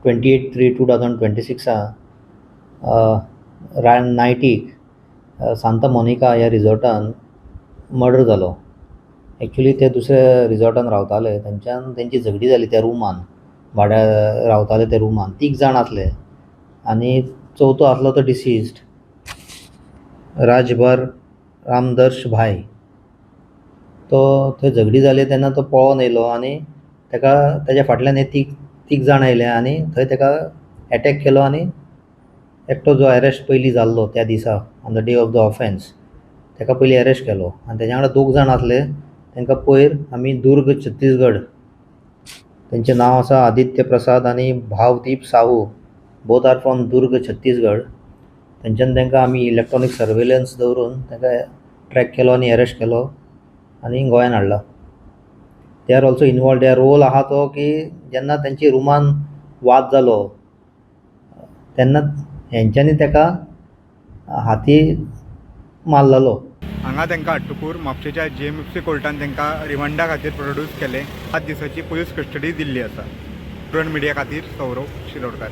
28/3/2026 नायटीक Santa Monica ह्या रिजॉर्टान murder जालो. Actually ते दुसऱ्या रिजॉर्टान रावताले. थंयच्यान तेंची झगडी जाली त्या रुमान, भाड्या रावताले त्या रुमान. तीग जाण आसले आनी चवथो आसलो तो डिसीज्ड राजभर रामदर्श भाई. तो थंय झगडी जाली तेन्ना तो पळोन येयलो आनी ताका तेज्या फाटल्यान हे तीग तीग जाण आयले आनी थंय ताका एटॅक केलो आनी एकटो जो अरेस्ट पयलीं जाल्लो त्या दिसा, on the day of the offence, ताका पयलीं अरेस्ट केलो आनी तेज्या वांगडा दोग जाण आसले. तांकां पयर आमी दुर्ग, छत्तीसगड, तेंचें नांव आसा आदित्य प्रसाद आनी भावदीप Sahu, both are from Durg, Chhattisgarh. थंयच्यान तांकां आमी इलेक्ट्रॉनीक सर्वेलन्स दवरून तांकां ट्रॅक केलो आनी अरेस्ट केलो आनी गोंयान हाडला. They are also involved. Their role आहा तो की जेन्ना तेंची रुमान वाद जालो तेन्ना हेंच्यांनी ताका हाती मारलेलो. हांगा तांकां हाडटकूर म्हापशेच्या जीएमएफसी कोर्टान तांकां रिमांडा खातीर प्रोड्यूस केले. 7 दिसाची पुलीस कस्टडी दिल्ली आसा. प्रण मिडिया खातीर सौरव शिरोडकार.